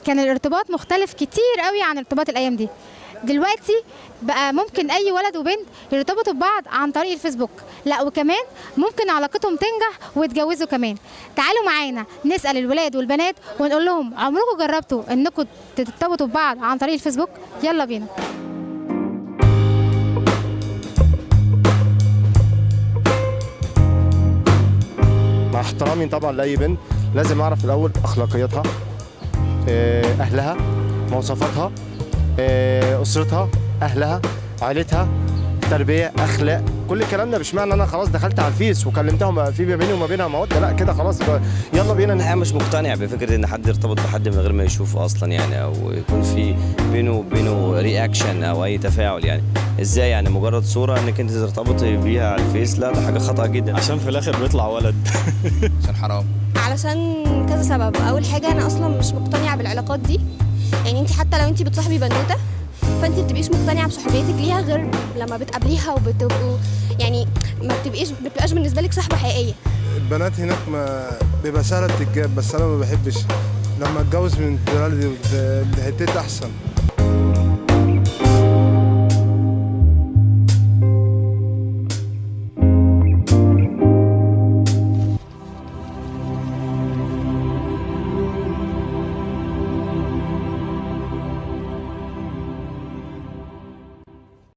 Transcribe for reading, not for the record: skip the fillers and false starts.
كان الارتباط مختلف كتير قوي عن ارتباط الايام دي. دلوقتي بقى ممكن اي ولد وبنت يرتبطوا ببعض عن طريق الفيسبوك، لا وكمان ممكن علاقتهم تنجح ويتجوزوا كمان. تعالوا معانا نسأل الولاد والبنات ونقول لهم عمركم جربتوا انكم ترتبطوا ببعض عن طريق الفيسبوك؟ يلا بينا. مع احترامي طبعا لاي بنت، لازم اعرف الاول اخلاقياتها، اهلها، مواصفاتها، اسرتها، اهلها، عائلتها، تربيه، اخلاق، كل الكلام ده. مش معنى انا خلاص دخلت على الفيس وكلمتها وما في ما بيني وما بينها موده، لا كده خلاص يلا بينا. انا مش مقتنع بفكره ان حد يرتبط بحد من غير ما يشوفه اصلا يعني، او يكون في بينه وبينه reaction او اي تفاعل. يعني ازاي يعني مجرد صوره انك انت ترتبطي بيها على الفيس؟ لا، ده حاجة خطا جدا. عشان في الاخر بيطلع ولد. عشان حرام. علشان كذا سبب. اول حاجة انا اصلا مش مقتنعة بالعلاقات دي، يعني انت حتى لو انت بتصاحبي بنوته فانت بتبقيش مقتنعة بصحوبيتك ليها غير لما بتقابليها وبتبقوا، يعني ما بتبقاش بالنسبة لك صاحبه حقيقية. البنات هناك ما بيبقى سهلة تتجاب، بس انا ما بحبش لما اتجوز من بلدي حتتي احسن.